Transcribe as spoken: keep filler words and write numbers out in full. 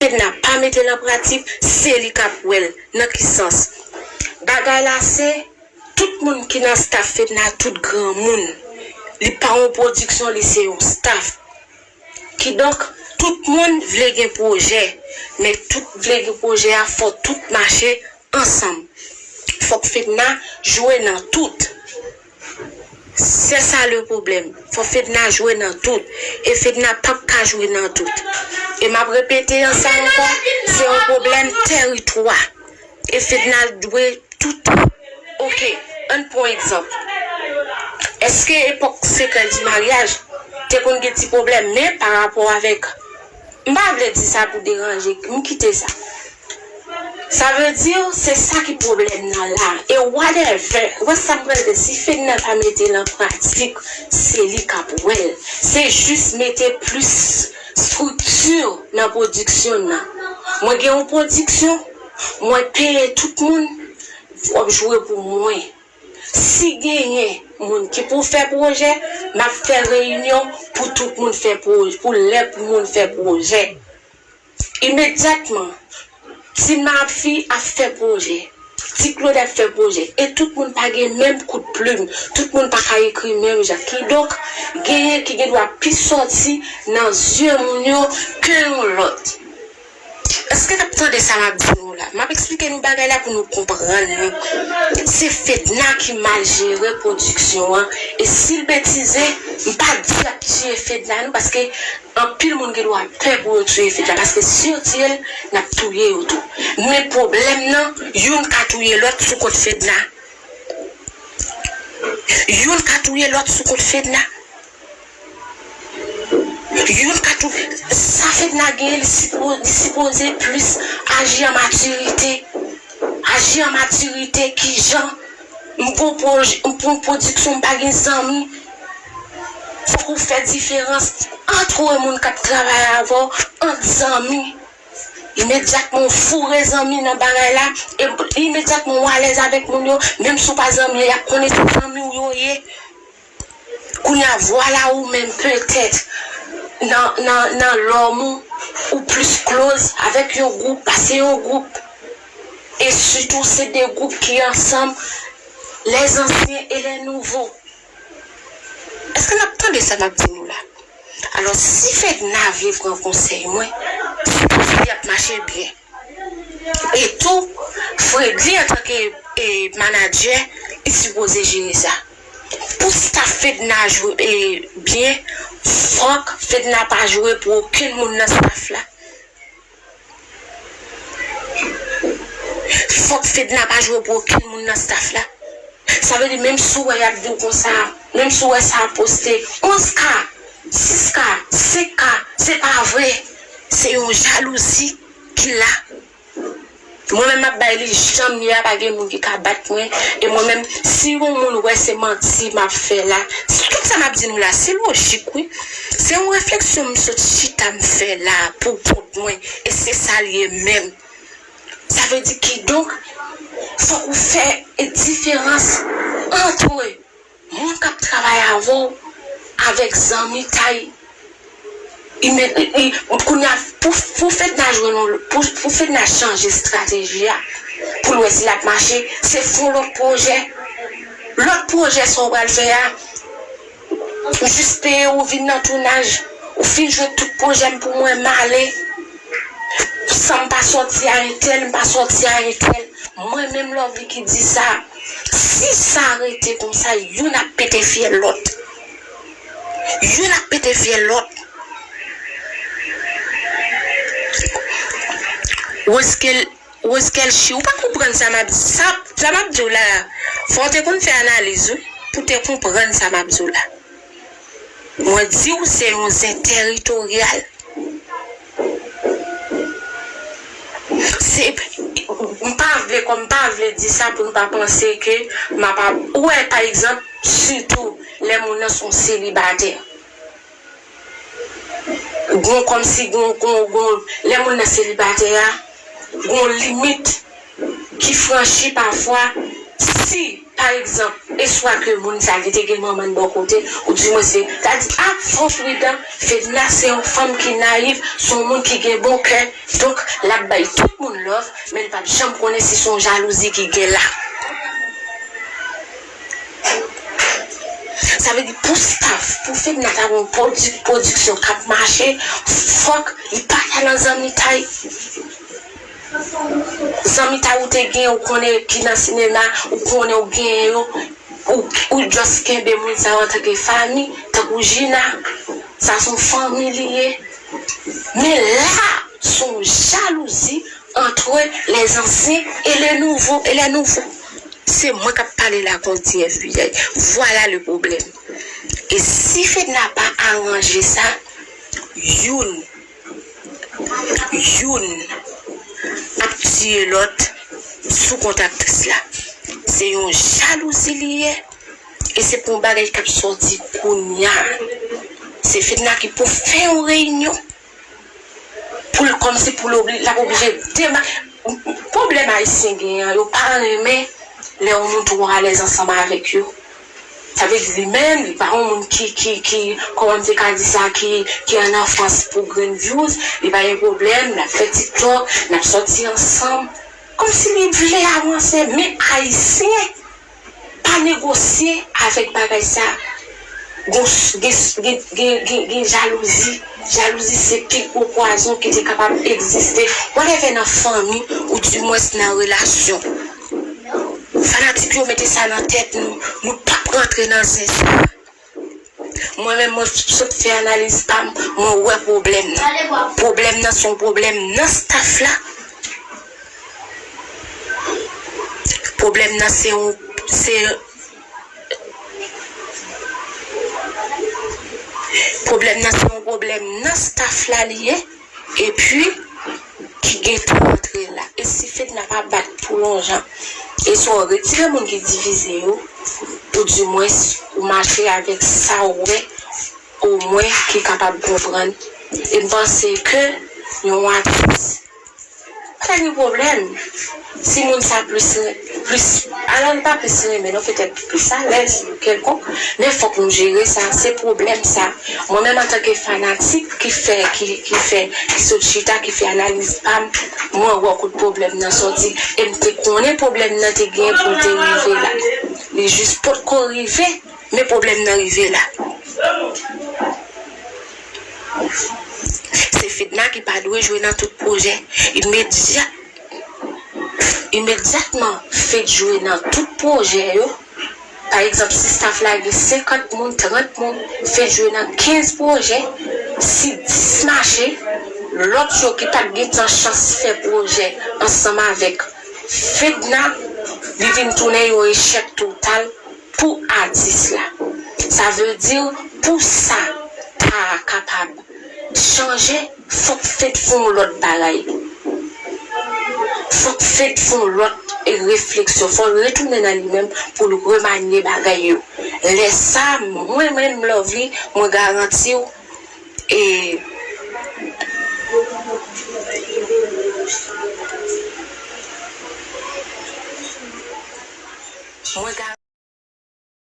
Fedna pa mete l an pratik, se li k ap wè l. Nan ki sans? Bagay la se, tout moun ki nan staff Fedna, tout granmoun. Li pa yon pwodiksyon, li se yon staff. Kidonk, tout moun vle gen pwojè, men tout vle gen pwojè a, fò tout mache ansanm. Fòk Fedna jwe nan tout. Se sa le pwoblèm. Fò Fedna jwe nan tout. E Fedna p ap ka jwe nan tout. E m ap repete an sa ankò, se yon pwoblèm tèritwa. E Fedna dwe tout. Oke, ann pran yon egzanp. Èske epòk sekrè di maryaj te konn gen ti pwoblèm, men pa rapò avèk M pa vle di sa pou deranje, m kite sa. Sa vle di, se sa ki pwoblèm nan la. E whatever, wè sa m pral di, si Fedna pa mete l an pratik, se li k ap wè l. Se jis mete plis estrikti nan pwodiksyon nan. Mwen gen yon pwodiksyon, mwen peye tout moun, w ap jwe pou mwen. Si genyen moun ki pou fè pwojè, m ap fè reyinyon pou tout moun fè pwojè, pou lè pou moun fè pwojè. Imedyatman, Ti Mapfi ap fè pwojè, Ti Claude ap fè pwojè, e tout moun pa gen menm kout plim, tout moun pa ka ekri menm jan. Kidonk, genyen ki gen dwa pi sòti nan zye moun yo ke yon lòt. Èske n ap tande sa m ap di nou la? M ap eksplike nou bagay la pou nou konprann li. Se Fedna ki mal jere pwodiksyon an. E si l betize, m pa di y ap tiye Fedna non, paske anpil moun gen dwa pè pou yo tiye Fedna. Paske si yo tiye l, n ap touye yo tou. Men pwoblèm nan, youn ka touye lòt sou kont Fedna. Youn ka touye lòt sou kont Fedna. Youn ka tou, sa Fedna genyen, li sipo-, li sipoze plis aji an matirite. Aji an matirite, kijan m gon pwoj-, m pran pwodiksyon, m pa gen zanmi. Fòk ou fè diferans ant ou e moun k ap travay avè w, ant zanmi. Imedyatman ou foure zanmi nan bagay la, e imedyatman ou alèz avèk moun yo, menm si w pa zanmi yo, y ap konnen se zanmi w yo ye. Kounye a, vwala ou menm, petèt, nan, nan, nan lòm ou, ou plis close avèk yon gwoup pase yon gwoup. E sitou, se de gwoup ki ansanm, les anciens et les nouveaux. Èske n ap tande sa m ap di nou la? Alò, si Fedna vle pran konsèy mwen, se paske y ap mache byen. E tou, Fredly, antanke, e, manadjè, li sipoze jere sa. Pou staff Fedna jwe, e, byen, fòk Fedna pa jwe pou okenn moun nan staff la. Fòk Fedna pa jwe pou okenn moun nan staff la. Sa vle di, menm si w wè y ap di w konsa, menm si w wè sa ap poste, onz K, dis K, senk K, se pa vre. Se yon jalouzi ki la. Mwen menm m ap bay li jan m ye a, pa gen moun ki ka bat mwen. E mwen menm, si yon moun wè se manti m ap fè la, tout sa m ap di nou la, se lojik wi. Se yon refleksyon m sot chita m fè la pou kont mwen. E se sa l ye menm. Sa vle di kidonk, fòk ou fè diferans ant moun k ap travay avè w avèk zanmitay. Kounye a, pou, pou Fedna jwenn yon, pou, pou Fedna chanje estrateji a, pou l wè si l ap mache, se fè yon lòt pwojè. Lòt pwojè sa w pral fè a, ou jis peye, ou vin nan tounaj, ou fin jwe tout pwojè m pou mwen, m ale. San m pa sòti a entèl, m pa sòti a entèl. Mwen menm Lovely ki di sa. Si sa rete konsa, youn ap pete fyèl lòt. Youn ap pete fyèl lòt. Rose Kel-, Rose Kelchi, ou pa konprann sa m ap, sa, sa m ap di w la. Fò w te konn fè analiz wi, pou w te konprann sa m ap di w la. Mwen di w se yon zen tèritoryal. Se, m pa vle, kòm m pa vle di sa pou n pa panse ke m ap, ou wè, pa egzanp, sitou lè moun nan se yon selibatè. Gon kòmsi, gon, gon, gon, lè moun nan selibatè a, gon limit ki franchi pafwa. Si Pa egzanp, eswa ke moun sa li te gen manman l bò kote, oudimwen se, sa di, a, fò pridan, Fedna se yon fanm ki nayiv, se yon moun ki gen bon kè, donk, l ap bay tout moun love, men l p ap janm konnen si se yon jalouzi ki gen la. Sa vle di, pou staff, pou Fedna ta gen yon pwodi-, pwodiksyon k ap mache, fòk li pa ta nan zanmitay. Zanmitay ou te gen, ou konnen ki nan sinema, ou konnen ou genyen yo, ou, ou just kenbe moun sa yo antanke fanmi, tankou Gina, sa se yon fanmi li ye. Men la, se yon jalouzi entre les anciens et les nouveaux, et les nouveaux. Se mwen k ap pale la kon di F B I. Voilà le problème. E si Fedna pa aranje sa, youn, youn ap tiye lòt sou kont aktris la. Se yon jalouzi li ye. E se pou yon bagay k ap sòti kounya. Se Fedna ki pou fè yon reyinyon. Pou l kòmsi pou l obli-, l ap oblije dema-, pwoblèm ayisyen genyen an, yo pa renmen lè yon moun twò alèz ansanm avèk yo. Sa vle di li menm, li pa yon moun ki, ki, ki, kòman m te ka di sa, ki, ki an anfans pou grenn views, li pa gen pwoblèm, n ap fè TikTok, n ap sòti ansanm. Kòmsi li vle avanse, men ayisyen pa negosye avèk bagay sa. Gon s-, gen, gen, gen, gen, gen jalouzi. Jalouzi se pi gwo pwazon ki te kapab egziste. Whatever nan fanmi, oudimwens nan relasyon. Fanatik yo mete sa nan tèt nou. Nou p ap rantre nan zen sa. Mwen menm, mwen sot fè analiz pa m, mwen wè pwoblèm nan. Pwoblèm nan se yon pwoblèm nan staff la. Pwoblèm nan se yon, se, pwoblèm nan se yon pwoblèm nan staff la li ye. Epi, ki gentan antre la. E si Fedna pa bat pou yon jan, e swa w retire moun ki divize yo, oudimwens, ou mache avèk sa w wè, omwen, ki kapab konprann. E m panse ke yon atis pa ta gen pwoblèm. Si moun sa plis, plis, alò li pa plis renmen non, petèt plis alèz, kèlkonk, men fòk nou jere sa, se pwoblèm sa. Mwen menm antanke fanatik ki fè, ki, ki fè, ki sot chita, ki fè analiz pa m, mwen wè kote pwoblèm nan sòti. E m te konnen pwoblèm nan te genyen pou l te rive la. Li jis potko rive, men pwoblèm nan rive la. Se Fedna ki pa dwe jwe nan tout pwojè. Imedya-, imedyatman, Fed jwe nan tout pwojè yo. Pa egzanp, si staff la gen senkant moun, trant moun, Fed jwe nan kenz pwojè. Si dis mache, lòt yo ki pa t gentan chans fè pwojè ansanm avèk Fedna, li vin tounen yon echèk total pou atis la. Sa vle di, pou sa ta kapab chanje, fòk Fed fè yon lòt bagay. Fòk Fed fè yon lòt, e, refleksyon. Fò l retounen nan li menm pou l remanye bagay yo. Lè sa, mwen menm, Lovely, mwen garanti w, e,